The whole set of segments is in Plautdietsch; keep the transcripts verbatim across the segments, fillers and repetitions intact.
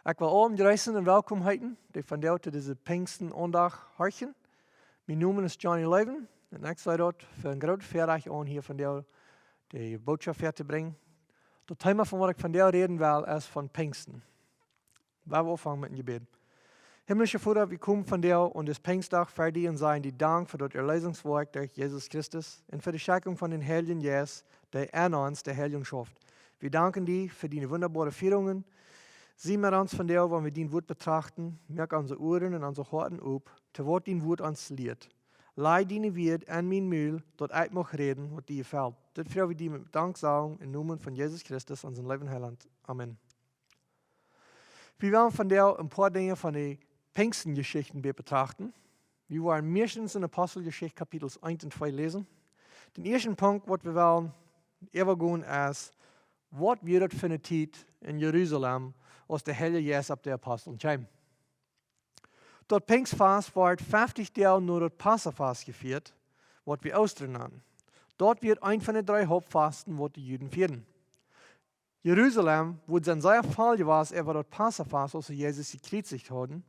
Ekj well aulem jreessen un welkom heeten, dee vondoag to dise Pinjsten Aundacht horchen. Mien Nomen es Johnny Loewen un ekj see daut fa een groot Väarajcht aun, hia vondoag de Bootschoft väatobrinjen. Daut Thema, von waut ekj vondoag räden well, es von Pinjsten. Lot ons aunfangen met een Jebäd. Himmlischa Voda, wie komen vondoag aun disen Pinjstdach ver die un sajen die Dank fa daut Erleesungswoakj derch Jesus Christus un fa de Schenkjunk von dän Heiljen Jeist, dee en ons de Heilunk schauft. Wie danken die fa diene wundaboare Fierungen. Sie met ons vondoag, wan wie dien Wuat betrachten, moak onse Uaren un onse Hoaten op, to waut dien Wuat ons lieet. Laj diene Wieed en mien Mul, daut ekj mucht räden, waut die jefelt. Dit froag wie die met Danksagung em Nomen von Jesus Christus, onsen leewen Heilaunt. Amen. Wie wellen vondoag een poa Dinja von de Pinjstenjeschichten be-, betrachten. Wie woaren meistens en Aposteljeschicht Kapitel eent un twee läsen. Dän ieeschten Punkt, waut wie wellen äwagonen, es, waut wia daut fa eene Tiet en Jerusalem, aus de Heilje Jeist opp de Apostel kjeem. Daut Pinjstfast woat feftich Doag no daut Passafast jefieet, waut wie Oostren nanen. Daut wia eent von de dree Hauptfasten, waut de Juden fieeden. Jerusalem wia sea voll jewast äwa daut Passafast, aus see Jesus jekjriezicht hauden,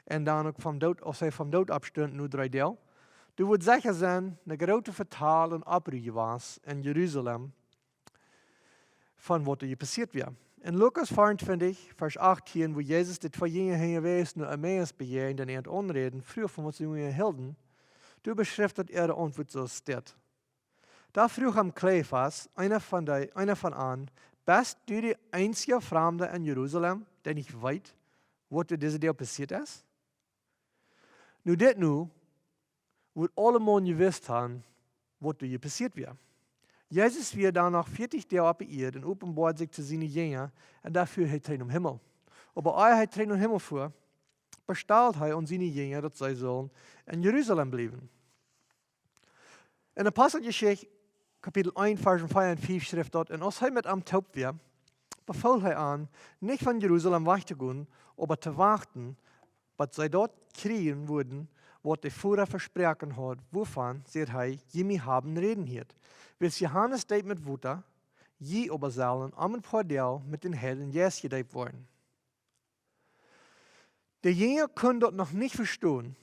un dan uk vom Doot, aus hee vom Doot oppstunt no dree Doag. Doa woat secha sennen eene groote Vetal un Oppruj jewast en Jerusalem von waut doa passieet wia. En Lukas vea un twintich, Varsch achtieen, wua Jesus de twee Jinja hinjawäajes no Emmaus bejäajent un an aunräden, fruach von waut see unjahilden, doa beschrift daut äare Auntwuat soo aus dit. Da fruach am Kleopas, eena von de, eena von an: "Best du de eensja Framda en Jerusalem, dee nich weet, waut doa dise Doag passieet es?" Nu dit nu, wudd aulemaun jewist han, waut doa passieet wia. Jesus wia dan noch vieetich Doag oppe Ieed un openboad sikj to siene Jinja, un dan fua hee trigj nom Himmel. Oba ea hee trigj nom Himmel fua, bestald hee aun siene Jinja, daut see sullen en Jerusalem bliewen. En Aposteljeschicht, Kapitel eent, Varsch vea un fief, schrift daut: "Un aus hee met an toop wia, befool hee an, nich von Jerusalem wajch to gonen, oba to wachten, bat see daut kjrieen wudden, waut de Voda vesproaken haud, wuavon, säd hee, jie mie haben räden jehieet. Wiels Johanes deept met Wota, jie oba sellen en een poa Doag met dän Heiljen Jeist jedeept woaren." De Jinja kunnen daut noch nich vestonen,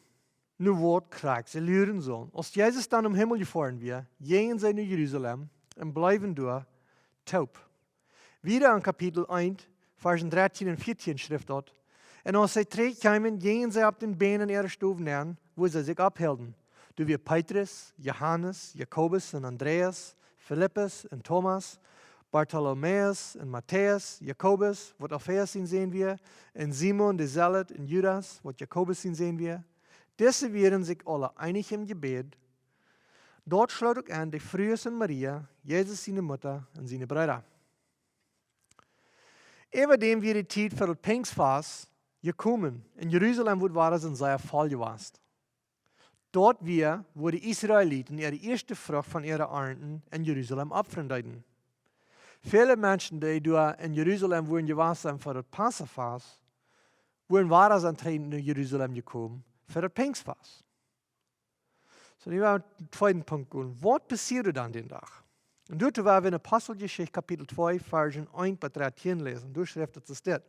no waut krakjt see luaren sullen. Aus Jesus dan nom Himmel jefoaren wia, jinjen see no Jerusalem un bleewen doa toop. Wieda en Kapitel eent, Varsch drettieen un vieetien schrift daut: "Un aus see trigj kjeemen, jinjen see opp dän Bän en äare Stow nenn, wua see sikj ophilden. Doa wia Petrus, Johanes, Jakobus un Andreas, Filippus un Thomas, Bartolomäus un Matäus, Jakobus, waut Alfäus sien Sän wia, un Simon de Zelot un Judas, waut Jakobus sien Sän wia. Dise wieren sikj aule eenich em Jebäd. Daut schloot uk en de Frues un Maria, Jesus siene Mutta, un siene Breeda." Äwadäm wia de Tiet fa daut Pinjstfast jekomen. En Jerusalem wia daut sea voll jewast. Daut wia, wua de Israeliten äare ieeschte Frucht von äare Arnten en Jerusalem opfren deeden. Väle Menschen, dee doa en Jerusalem wieren jewast sennen fa daut Passafast, wieren wada sennen trigj no Jerusalem jekomen fa daut Pinjstfast. Soo, nu woa wie no dän tweeden Punkt gonen. Waut passieed dan dän Dach? Un doa woa wie en Aposteljeschicht Kapitel twee, Varsch eent bat drettieen läsen. Doa schrift daut soo dit: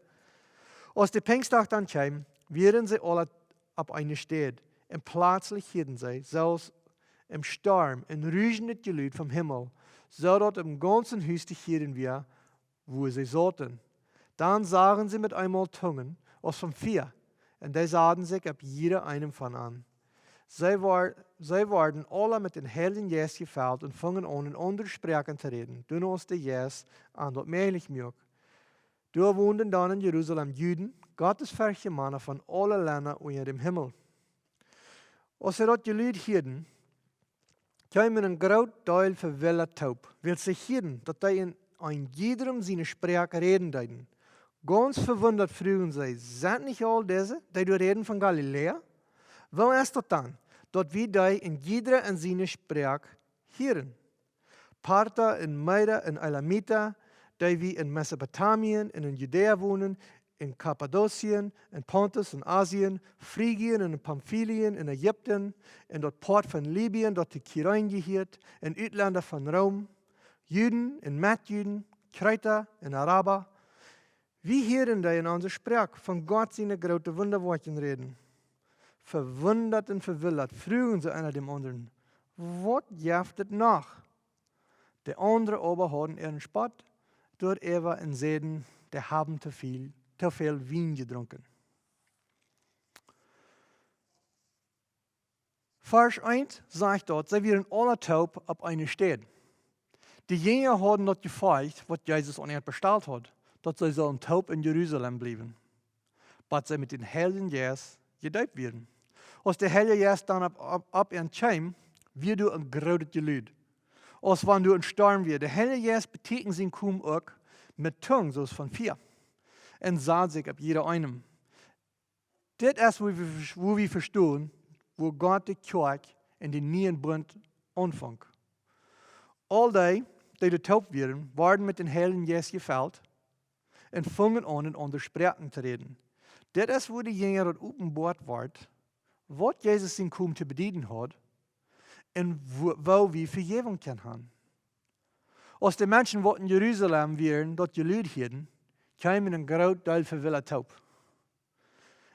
"Aus de Pinjstdach dan kjeem, wieren see aule opp eene Städ. Un pletslich hieeden see, soo aus em Storm, een ruschendet Jelud vom Himmel, soo daut em gaunzen Hus to hieren wia, wua see sauten. Dan sagen see met eenmol Tungen aus von Fia, un dee saten sikj opp jieda eenem von an. See wor-, see worden aule met dän Heiljen Jeist jefelt un fungen aun, en aundre Sproaken to räden, dan aus de Jeist an daut mäajlich muak." Doa wonden dan en Jerusalem Juden, gottesferchtje Mana von aule Lenda unja däm Himmel. Aus see daut Jelud hieeden, kjeemen een groot Deel vewildat toop, wiels see hieeden, daut dee en een jiedrem siene Sproak räden deeden. Gaunz vewundat fruagen see: "Sent nich aul dise, dee doa räden, von Galiläa? Woo es daut dan, daut wie dee en jiedra en siene Sproak hieren? Partha un Meda un Elamita, dee wie en Mesopotamien un en Judäa wonen, en Kappadokien, en Pontus un Asien, Frigien un en Pamfilien, en Ägipten, en daut Poat von Libien, daut to Kyrene jehieet, en Utlenda von Rom, Juden un Metjuden, Kjreeta un Araba, Wie hieren dee en onse Sproak von Gott siene groote Wundawoakjen räden. Vewundat un vewildat fruagen see eena däm aundren: "Waut jeft et noch?" De aundre oba hauden äaren Spott doaräwa un säden: "Dee haben too väl, too väl Wien jedrunken." Varsch eent sajcht daut see wieren aula toop opp eene Städ. De Jinja hauden daut jefolcht, waut Jesus aun an bestalt haud, daut see sullen toop en Jerusalem bliewen, bat see met dän Heiljen Jeist jedeept wieren. Aus de Heilje Jeist dan opp, opp, opp an kjeem, wia doa een grootet Jelud, aus wan doa een Storm wia. De Heilje Jeist betieekjend sien Komen uk met Tungen soo aus von Fia, un sad sikj opp jieda eenem. Dit es, woo wie, woo wie vestonen, woo Gott de Kjoakj en dän nieen Bunt aunfunk. Aul dee, dee doa toop wieren, worden met dän Heiljen Jeist jefelt un fungen aun, en aundre Sproaken to räden. Dit es, woo de Jinja daut openboat wort, waut Jesus sien Komen to bedieden haud un woo, woo wie Vejäwunk kjennen han. Aus de Menschen, waut en Jerusalem wieren, daut Jelud hieden, kjeemen een groot Deel vewildat toop.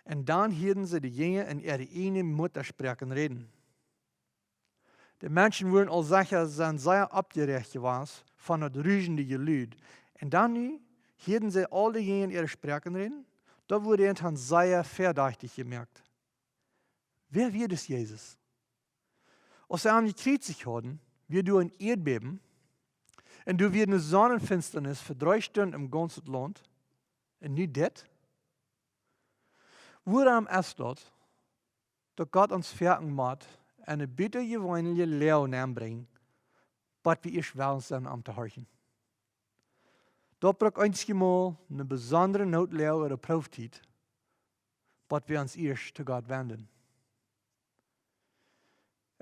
Un dan hieden see de Jinja en äare ieejne Muttasproaken räden. De Menschen wieren aul secha sea, sea oppjeräacht jewast von daut ruschende Jelud. Un dan nu hieden see aul de Jinja en äare Sproaken räden. Daut wort an sea vedachtich jemoakt. Wäa wia dis Jesus? Aus see am jekjriezicht hauden, wia doa een Ieedbäben, un doa wia eene Sonnenfinsternis fa dree Stunden em gaunzen Launt. Un nu dit? Wuarom es daut, daut Gott ons foaken mott en eene butajeweenelje Loag nenbrinjen, bat wie ieescht wellen sennen om to horchen? Daut brukt eenjemol eene besondre Nootloag ooda Proowtiet, bat wie ons ieescht to Gott wenden.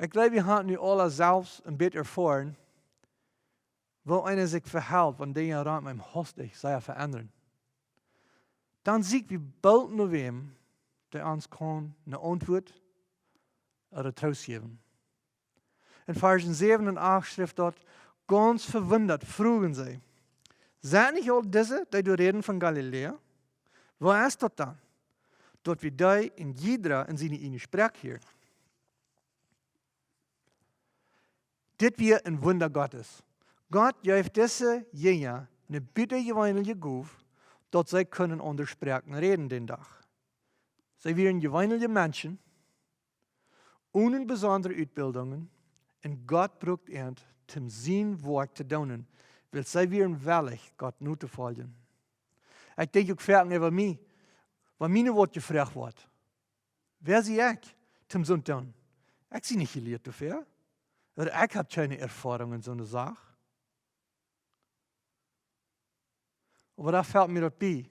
Ekj jleew, wie haben nu aula selfst een bät erfoaren, woo eena sikj vehelt, wan Dinja rom am hastich sea veendren. Dan sieekj wie boolt no wäm, dee ons kaun eene Auntwuat ooda Troost jäwen. En Varsch säwen un acht schrift daut: "Gaunz vewundat fruagen see: Sent nich aul dise, dee doa räden, von Galiläa? Woo es daut dan, daut wie dee en jieda en siene ieejne Sproak hieren?" Dit wia een Wunda Gottes. Gott jeef dise Jinja eene butajeweenelje Gow, daut see kunnen aundre Sproaken räden dän Dach. See wieren jeweenelje Menschen, onen besondre Utbildungen, un Gott brukt an, om sien Woakj to doonen, wiels see wieren wellich, Gott notofoljen. Ekj denkj uk foaken äwa mie, wan mie waut jefroacht woat: "Wäa sie ekj, om soont to doonen? Ekj sie nich jelieet doafäa. Ooda ekj hab kjeene Erfoarunk en soone Sach." Oba doa felt mie daut bie,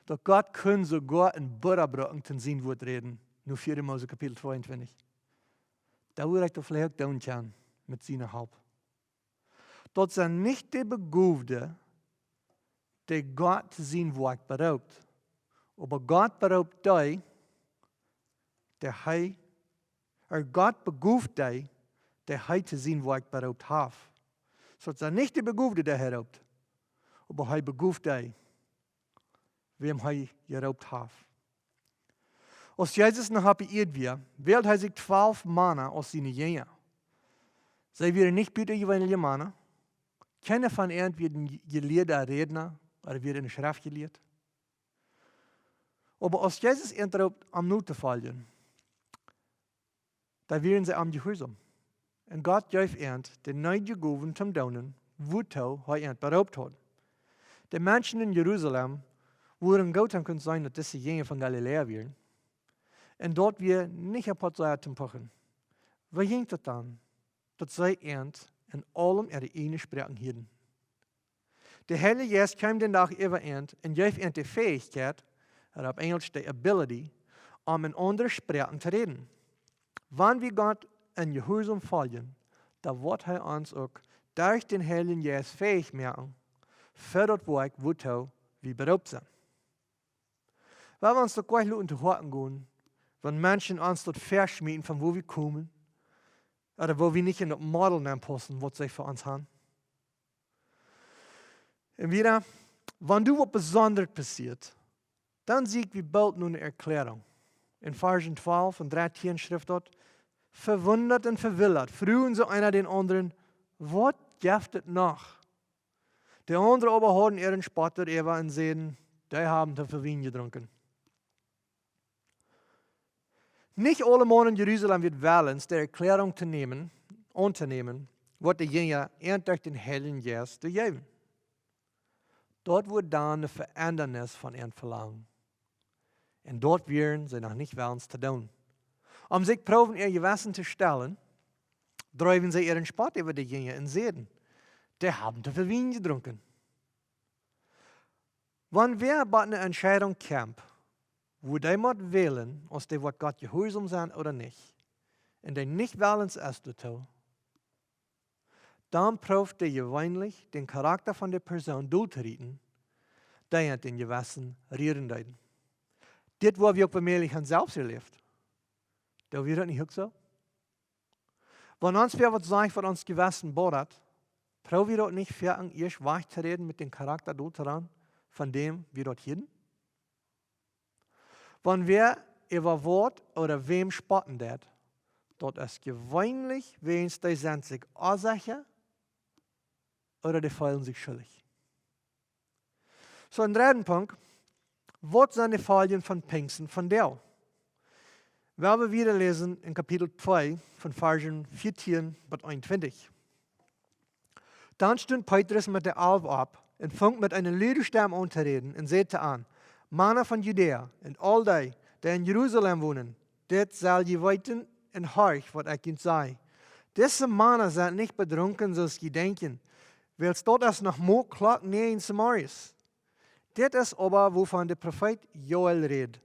daut Gott kunn soogoa een Buddha brucken, om sien Wuat räden, no vieede Mose Kapitel tweeuntwintich. Doa wudd ekj daut veleicht uk doonen kjennen met siene Help. Daut sent nich de Begowde, dee Gott to sien Woakj beroopt. Oba Gott beroopt dee, dee hee, ooda Gott begoft dee, dee hee to sien Woakj beroopt haft. Soo daut sent nich de Begowde, dee hee roopt, oba hee begoft dee, wäm hee jeroopt haft. Aus Jesus noch opp de Ieed wia, wäld hee sikj twalf Mana aus siene Jinja. See wieren nich butajeweenelje Mana. Kjeena von an wia een jelieeda Rädna ooda wia en de Schreft jelieet. Oba aus Jesus an roopt, am notofoljen, dan wieren see am jehuarsom. Un Gott jeef an de needje Gowen to doonen, wuatoo hee an beroopt haud. De Menschen en Jerusalem wudden goot han kunt seenen, daut dise Jinja von Galiläa wieren. Un daut wia nich opp waut see hauden to puchen. Woo jinkj daut dan, daut see an en aulem äare ieejne Sproaken hieden? De Heilje Jeist kjeem dän Dach äwa an un jeef an de Fäichkjeit, ooda opp Enjelsch de ability, om en aundre Sproaken to räden. Wan wie Gott en Jehuarsom foljen, dan woat hee ons uk derch dän Heiljen Jeist fäich moaken fa daut Woakj, wuatoo wie beroopt sent. Wan wie ons daut jlikj loten to Hoaten gonen, wan Menschen ons daut väaschmieten, von wua wie komen, ooda wua wie nich en daut Model nenpaussen, waut see fa ons han. Un wada, Wan doa waut Besondret passieet, dan sie ekj wie boolt no eene Erkjläarunk. En Varsch twalf un dartieen schrift daut: Vewundat un vewildat fruagen see eena dän aundren: Waut jeft et noch? De aundre oba hauden äaren Spott doaräwa un säden: Dee haben too väl Wien jedrunken. Nich aule Mana en Jerusalem wieren wellens, de Erkjläarunk to nämen, auntonämen, waut de Jinja an derch dän Heiljen Jeist jeewen. Daut wudd dan eene Veendanis von an velangen. Un daut wieren see noch nich wellens to doonen. Om sikj proowen äa Jewessen to stellen, dreewen see äaren Spott äwa de Jinja un säden: Dee haben too väl Wien jedrunken. Wan wäa bie eene Entscheidunk kjemt, wua dee mott wälen, aus dee woat Gott jehuarsom sennen ooda nich, un dee nich wellens es doatoo, dan prooft dee jeweenlich dän Charakta von de Persoon doottodriewen, dee an dän Jewessen rieren deed. Dit woa wie uk bie Melichern selfst erläft. Doo wie daut nich uk soo? Wan ons wäa waut sajcht, waut ons Jewessen bodat, proow wie daut nich fa ieescht wajch to räden met dän Charakta doot to rannen, von däm wie daut hieren? Wan wäa äwa waut ooda wäm spotten deit, daut es jeweenlich wäajens dee sent sikj onsecha ooda dee feelen sikj schullich. Soo, een dredden Punkt. Waut sent de Foljen von Pinjsten vondoag? Well wie wieda läsen en Kapitel twee von Varsch vieetieen bat eenuntwintich. Dan stunt Petrus met de Alf opp un funk met eene lude Stemm aun to räden un säd to an: Mana von Judäa un aul dee, dee en Jerusalem wonen, dit sell jie weeten un horcht, waut ekj junt saj. Dise Mana sent nich bedrunken, soo aus jie denkjen, wiels daut es noch mau Klock näajen zemorjes. Dit es oba, wuavon de Profeet Joel rät.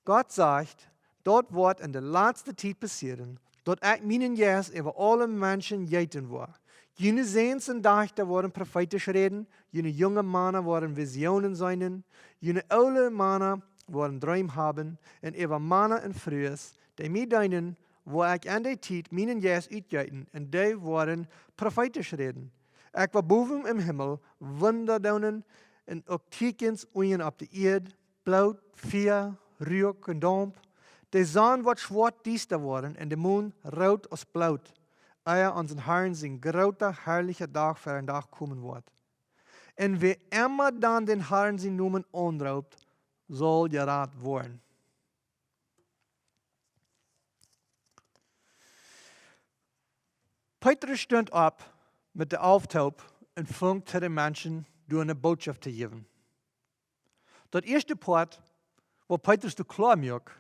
Gott sajcht: Daut woat en de latste Tiet passieren, daut ekj mienen Jeist äwa aule Menschen jeeten woa. June Säns un Dajchta woaren profeetisch räden, june junge Mana woaren Visionen seenen, june oole Mana woaren Dreem haben, un äwa Mana un Frues, dee mie deenen, woa ekj en dee Tiet mienen Jeist utjeeten, un dee woaren profeetisch räden. Ekj woa bowen em Himmel Wunda doonen, un uk Tieekjens unjen opp de Ieed, Bloot, Fia, Ruak un Daump. De Sonn woat schwoat diesta woaren un de Mon root aus Bloot, ea onsen Harn sien groota, harlicha Dach ver dän Dach komen woat. Un wäa emma dan dän Harn sienen Nomen aunroopt, saul jerat woaren. Petrus stunt opp met de Alf toop un funk to de Menschen doa eene Bootschoft to jäwen. Daut ieeschte Poat, waut Petrus doa kloa muak,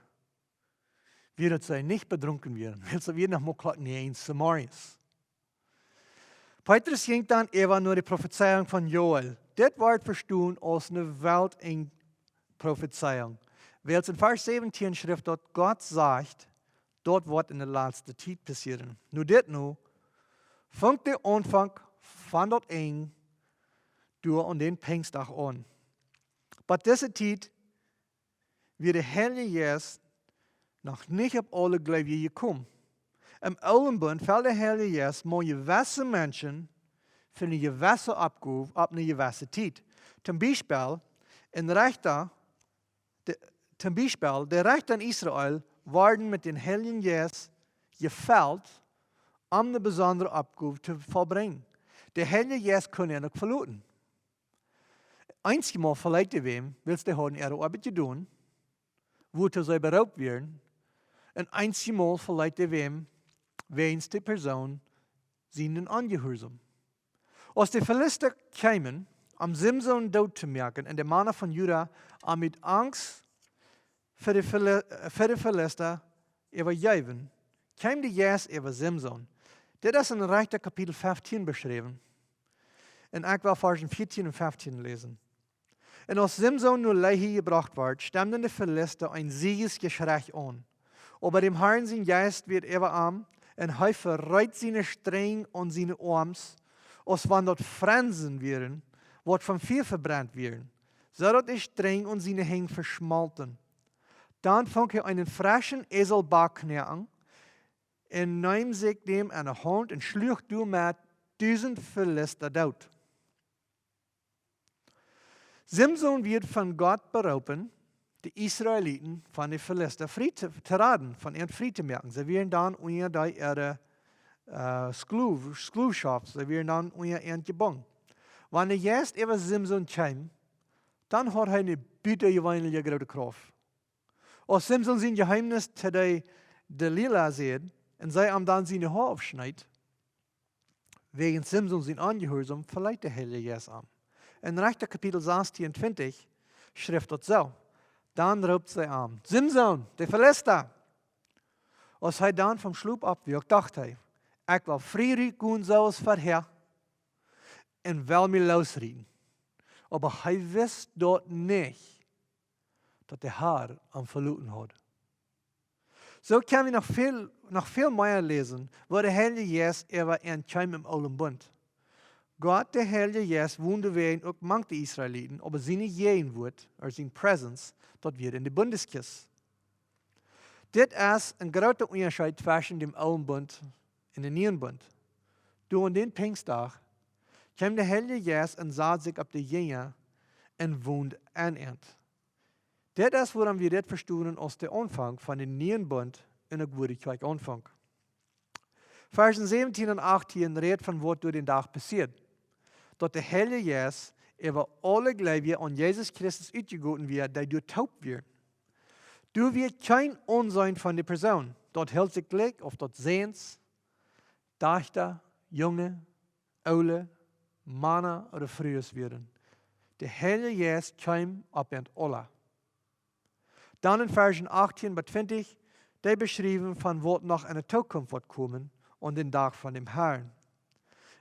wia daut see nich bedrunken wieren, wiels see wieren noch mau Klock näajen zemorjes. Petrus jinkj dan äwa no de Profezeiunk von Joel. Dit woat vestonen aus eene Weltenj-Profezeiunk. Wiels en Varsch säwentieen schrift daut Gott sajcht, daut woat en de latste Tiet passieren. Nu dit nu, funk de Aunfank von daut Enj doa aun dän Pinjstdach aun. Bat dise Tiet wia de Heilje Jeist noch nich opp aule Gleewje jekomen. Em Oolen Bunt felt de Heilje Jeist mau jewesse Menschen fa eene jewesse Oppgow opp eene jewesse Tiet. Toom Biespel en Rechta, de, toom Biespel, de Rechta en Israel worden met dän Heiljen Jeist jefelt, om eene besondre Oppgow to vollbrinjen. De Heilje Jeist kunn an uk veloten. Eenjemol veleet dee wäm, wiels dee hauden äare Oabeit jedonen, wuatoo see beroopt wieren, un eenjemol veleet dee wäm, wäajens de Persoon sienen Onjehuarsaum. Aus de Filista kjeemen, om Simson doot to moaken, un de Mana von Juda, om ut Angst fa de Fili-, fa de Filista äwajeewen, kjeem de Jeist äwa Simson. Dit es en Rechta Kapitel feftieen beschräwen. Un ekj well Varsch vieetieen un feftieen läsen. Un aus Simson no Lehi jebrocht wort, stemden de Filista een Siegesjeschrei aun. Oba däm Harn sien Jeist wia äwa am, un hee vereet siene Strenj aun siene Oarms, aus wan daut Frensen wieren, waut von Fia vebrent wieren, soo daut de Strenj aun siene Henj veschmolten. Dan funk hee eenen freschen Äselbockknoaken un neem sikj dän en de Haunt un schluach doamet dusent Filista doot. Simson wort von Gott beroopen, de Israeliten von de Filista frie to, to raden, von an frie to moaken. See wieren dan unja dee äare, äh, Sklow-, Sklowschoft, see wieren dan unja an jebungen. Wan de Jeist äwa Simson kjeem, dan haud hee eene butajeweenelje groote Krauft. Aus Simson sien Jeheemnis to de Delila säd un see am dan siene Hoa aufschneed, wäajen Simson sien Onjehuarsaum, veleet de Heilje Jeist am. En Rechta Kapitel sastieen twintich schrift daut soo: Dan roopt see am: "Simson, de Filista!" Aus hee dan vom Schlop oppwuak, docht hee: "Ekj well frie rutgonen soo aus verhäa un well mie loosrieten." Oba hee wist daut nich, daut de Herr am veloten haud. Soo kjenn wie noch väl, noch väl mea läsen, woo de Heilje Jeist äwa an kjeem em Oolen Bunt. Gott, de Heilje Jeist, wond wäajen uk mank de Israeliten, oba siene Jäajenwuat, ooda siene Presence, daut wia en de Bundeskjist. Dit es een groota Unjascheet tweschen däm Oolen Bunt un däm Nieen Bunt. Doa aun dän Pinjsdach kjeem de Heilje Jeist un sad sikj opp de Jinja un wond en an. Dit es wuarom wie dit vestonen aus de Aunfank von dän Nieen Bunt un uk woo de Kjoakj aunfonk. Varsch säwentieen un achtieen rät von waut doa dän Dach passieed, daut de Heilje Jeist äwa aule Gleubje aun Jesus Christus utjegoten wia, dee doa toop wieren. Doa wia kjeen Aunseenen von de Persoon. Daut hilt sikj jlikj, auf daut Säns, Dajchta, Junge, Oole, Mana ooda Frues wieren. De Heilje Jeist kjeem opp an aula. Dan en Varsch achtieen bat twintich, dee beschriewen von waut noch en de Tookunft woat komen aun dän Dach von däm Herrn.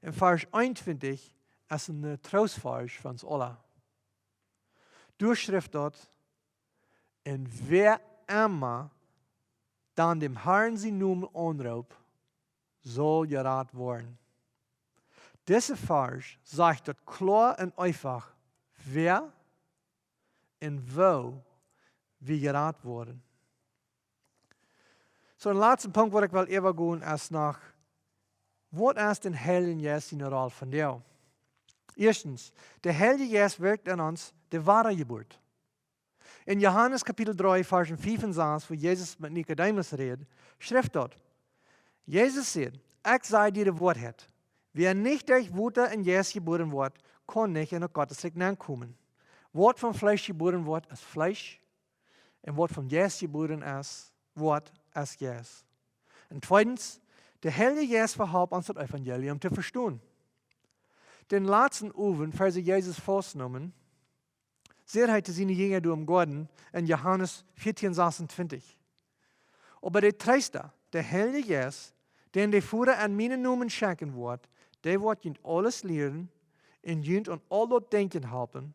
En Varsch eenuntwintich es een Troostvarsch fa ons aula. Doa schrift daut: "Un wäa emma dan däm Herrn sienen Nomen aunroopt, saul jerat woaren." Dise Varsch sajcht daut kloa un eefach, wäa un woo wie jerat woaren. Soo, een latsta Punkt, waut ekj well äwagonen, es noch, waut es dän Heiljen Jeist siene Rol vondoag? Ieeschtens, de Heilje Jeist wirkjt en ons de Wadajeburt. En Johanes Kapitel dree, Varsch fiew un sas, wua Jesus met Nikodemus rät, schrift daut: Jesus säd: "Ekj saj die de Woarheit. Wäa nich derch Wota un Jeist jebuaren woat, kaun nich en daut Gottes Rikj nenkomen." Waut von Fleesch jebuaren woat, es Fleesch. Un waut von Jeist jebuaren es, woat, es Jeist. Un tweedens, de Heilje Jeist vehalpt ons daut Evangelium to vestonen. Dän latsten Owent, ver see Jesus faustneemen, säd hee to siene Jinja doa em Goaden en Johanes vieetieen sasuntwintich: "Oba de Treesta, de Heilje Jeist, dän de Voda en mienen Nomen schenkjen woat, dee woat junt aules lieren un junt aun aul daut denkjen halpen,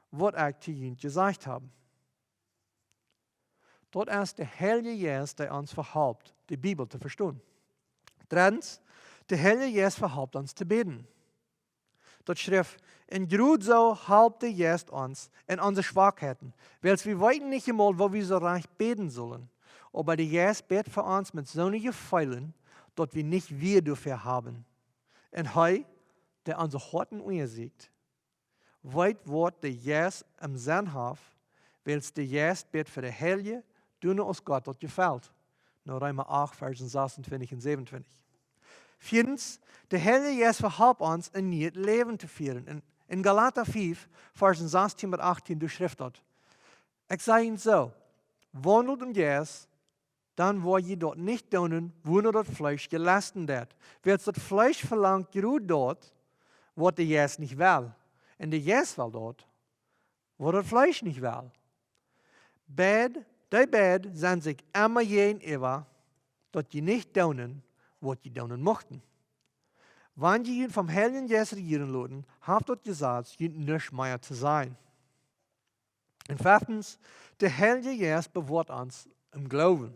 waut ekj to junt jesajcht hab." Daut es de Heilje Jeist, dee ons vehalpt, de Bibel to vestonen. Dreddens, de Heilje Jeist vehalpt ons to bäden. Daut schrift: "Un jrod soo halpt de Jeist ons en onse Schwakheiten, wiels wie weeten nich emol, woo wie soo rajcht bäden sellen. Oba de Jeist bät fa ons met soone Jefeelen, daut wie nich Wieed doafäa haben. Un hee, dee onse Hoaten unjasieekjt, weet, waut de Jeist em Senn haft, wiels de Jeist bät fa de Heilje, doonen aus Gott daut jefelt." No Reema acht, Varsch sasuntwintich un säwenuntwintich. Vieedens, de Heilje Jeist vehalpt ons, een nieet Läwen to fieren. En, en Galata fiew, Varsch sastieen bat achtieen, doa schrift daut: "Ekj saj junt soo: Waundelt em Jeist, dan woa jie daut nich doonen, wua no daut Fleesch jelesten deit. Wiels daut Fleesch velangt jrod daut, waut de Jeist nich well. Un de Jeist well daut, waut daut Fleesch nich well. Beid, dee beid sent sikj emma jäajenäwa, daut jie nich doonen, waut jie doonen muchten. Wan jie junt vom Heiljen Jeist rejieren loten, haft daut Jesaz junt nuscht mea to sajen." Un feftens, de Heilje Jeist bewoat ons em Gloowen.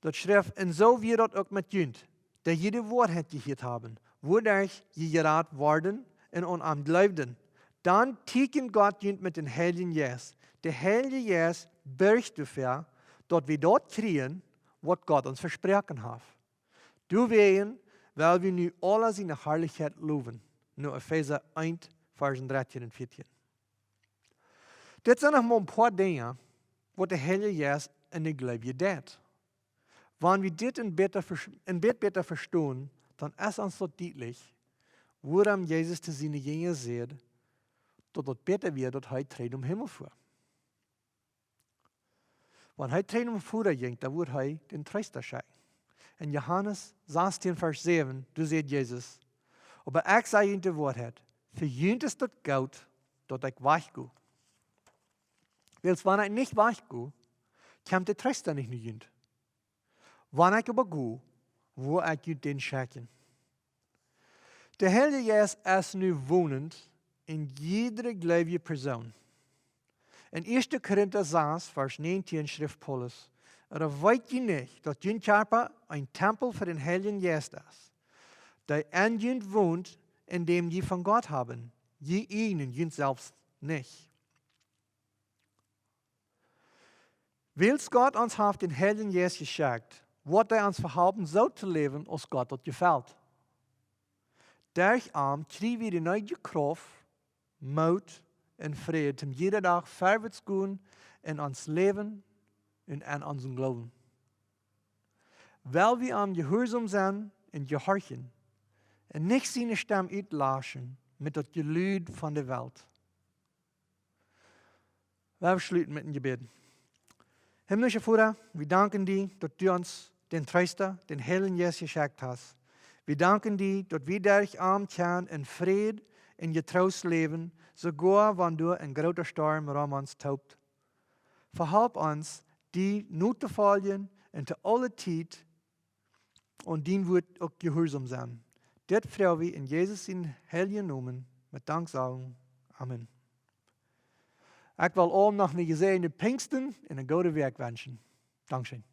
Daut schrift: "Un soo wia daut uk met junt, dee jie de Woarheit jehieet haben, wuaderch jie jerat worden un aun am jleewden. Dan tieekjent Gott junt met dän Heiljen Jeist. De Heilje Jeist bircht doafäa, daut wie daut kjrieen, waut Gott ons vesproaken haft. Doawäajen well wie nu aula siene Harlichkjeit lowen." No Efeesa eent, Varschen drettieen un vieetieen. Dit sent noch mau een poa Dinja, waut de Heilje Jeist en de Gleubje deit. Wan wie dit een bät bäta, een bät bäta vestonen, dan es ons daut dietlich, wuarom Jesus to siene Jinja säd, daut daut bäta wia, daut hee trigj nom Himmel fua. Wan hee trigj nom Voda jinkj, dan wudd hee dän Treesta schekjen. En Johanes sastieen, Varsch säwen, doa säd Jesus: "Oba ekj saj junt de Woarheit, fa junt es daut goot, daut ekj wajch go. Wiels wan ekj nich wajch go, kjemt de Treesta nich no junt. Wan ekj oba go, woa ekj junt dän schekjen." De Heilje Jeist es nu wonent en jiedre gleubje Persoon. En ieeschte Korinta sas, Varsch näajentieen schrift Paulus: "Ooda weet jie nich, daut jun Kjarpa een Tempel fa dän Heiljen Jeist es, dee en junt wont, en däm jie von Gott haben? Jie ieejnen junt selfst nich." Wiels Gott ons haft dän Heiljen Jeist jeschekjt, woat hee ons vehalpen, soo to läwen, aus Gott daut jefelt. Derch am kjrie wie de needje Krauft, Moot un Fräd, om jieda Dach verwoats gonen en ons Läwen un en onsen Gloowen. Well wie am jehuarsom sennen un jehorchen un nich siene Stemm utlaschen met daut Jelud von de Welt. Lot ons schluten met een Jebäd. Himmlischa Voda, wie danken die, daut du ons dän Treesta, dän Heiljen Jeist jeschekjt hast. Wie danken die, daut wie derch am kjennen en Fräd un jetroost läwen, soogoa wan doa een groota Storm rom ons toopt. Vehalp ons, die notofoljen un to aule Tiet aun dien Wuat uk jehuarsom sennen. Dit froag wie en Jesus sienen heiljen Nomen met Danksagen. Amen. Ekj well aulem noch eene jesäajende Pinjsten un eene goode Wäakj wenschen. Dankscheen.